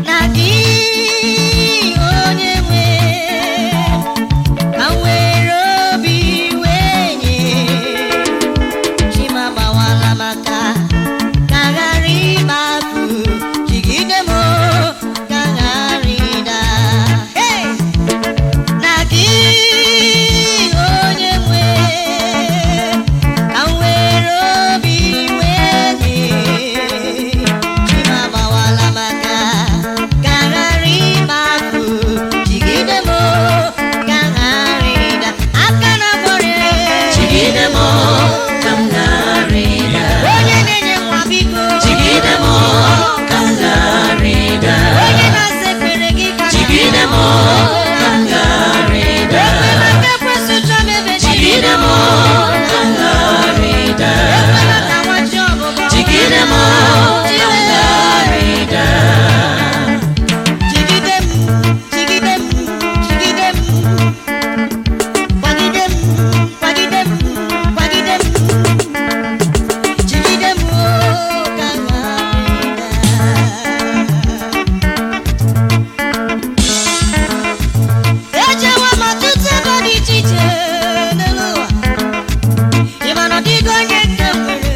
Na gị onye nwe ka m were obi wee nye Chima gbawala maka ka ghara ịgbapụ jigide m ka ghara ịda. Hey! Na gị onye nwe ka m were obi wee nye Chima gbawala maka ka ghara ịgbapụ jigide m ka ghara ịda aka na gbọrọ. Jigide m ka m ghara ịda. Onye na-enye nwa, biko. Jigide m ka m ghara ịda. Onye na-asa ekpere gị ka Jigide m ka m ghara ịda. Ekwela ka ekwesị chọọ m ebe. Jigide m ka m ghara ịda. Ekwela ka nwa chi ọbụbọ. Jigide m ka m ghara ịda. Jigide m, jigide m, jigide m. Kwagide m, kwagide m, kwagide m. Jigide m o, ka m ghara ịda. Ejewo m ọtụtụ ebe dị iche iche n'elu ụwa. Ị ma na ọ dịghị onye nke m nwere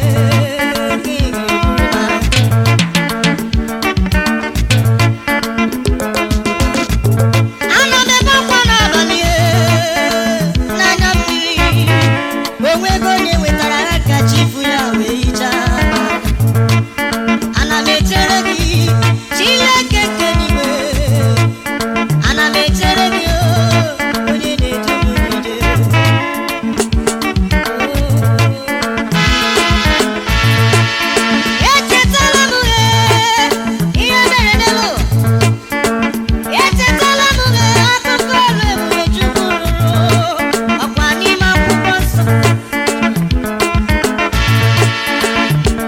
nke ga-eburu m aka. Ana m ebe akwa n'abalị n'anya mmiri, onwego onye wetara aka chifu ya wee hichaa. Ana m echere gị, Chineke nke n'igwe. Ana m echere gị o, onye na-edu m ije. Echetala m ihe mere n'elu ụwa. Echetala m akụkọ ọrụ ebube Chukwu rụrụ ọkwa n'ime akwụkwọ nsọ.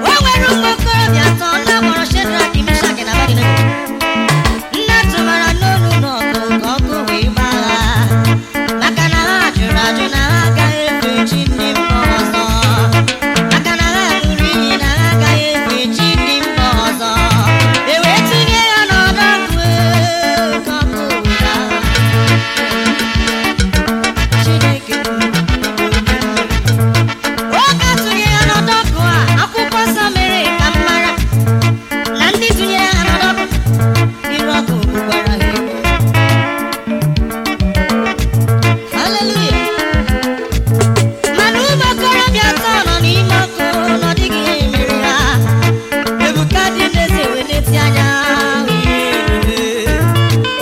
O nwere ụmụ okorobịa atọ ndị akpọrọ Shedrak, Mishak na Abednego. Nne tụbara n'olu n'ọkụ ka ọkụ wee gbaa ha, maka na ha jụrụ ajụ na ha agaghị efe chi ndị mba ọzọ, maka na ha ṅụrụ iyi na ha agaghị efe chi ndị mba ọzọ. E wee tinye ha n'ọdọ ọkụ ka ọkụ wee gbaa ha. Chineke, oge a tụnyere ha n'ọdọ ọkụ a, akwụkwọ nsọ mere ka m mara na ndị tụnyere ha n'ọdọ ọkụ, ire ọkụ gbukwara ha egbu. Hallelujah. Mana ụmụ okorobịa atọ nọ n'ime ọkụ na ọ dịghị ihe mere ha. Nebukadneza wee leti anya hụ ihe na-eme.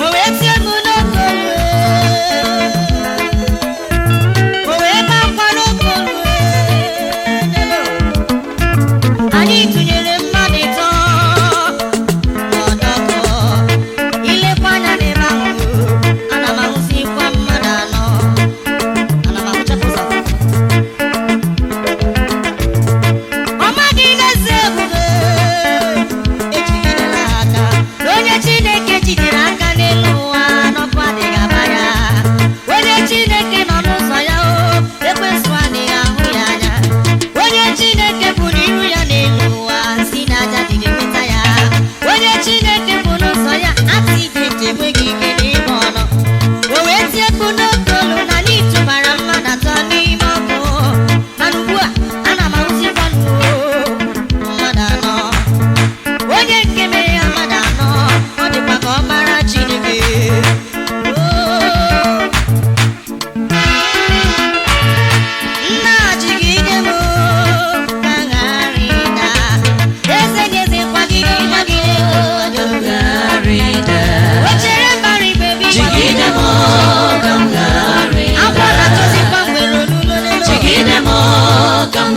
O wee tie mkpu n'oke olu. O wee bee akwa n'oke olu n'elu ụwa. Anyị tụnyere mmadụ ịtọ n'ọdọkọ. Ilekwa anya n'ebe ahụ, ana m ahụzikwa mmadụ anọ. Ana m ahụchapụ ụzọ. Ọ maghị n'eze ebube ejigidela ha aka. Na onye Chineke jidere aka n'elu ụwa n'ọkụ adịghị aba ya. Onye Chineke nọ n'ụzọ ya o, ekwensu adịghị ahụ ya anya. Onye Chineke bụ n'iru ya n'elu ụwa, si n'aja adịghị enweta ya. Onye Chineke bụ n'ụzọ ya, accident enweghị ike n'ime ọnọ. O wee tie mkpu n'oke olu na anyị tụbara mmadụ atọ n'ime ọkụ. Mana ugbu a, ana m ahụzikwa nụ mmadụ anọ. Onye nke mere ya mmadụ anọ, ọ dịkwa ka ọkpara Chineke. Oo. Nna, jigide m ka m ghara ịda. Eze dị eze, kwagide, kwagide Ka m ghara ịda. O chere mbara igwe, biko. Jigide m ka m ghara ịda. Akwa na-atụzikwa nwere olulo n'elu. Jigide m ka m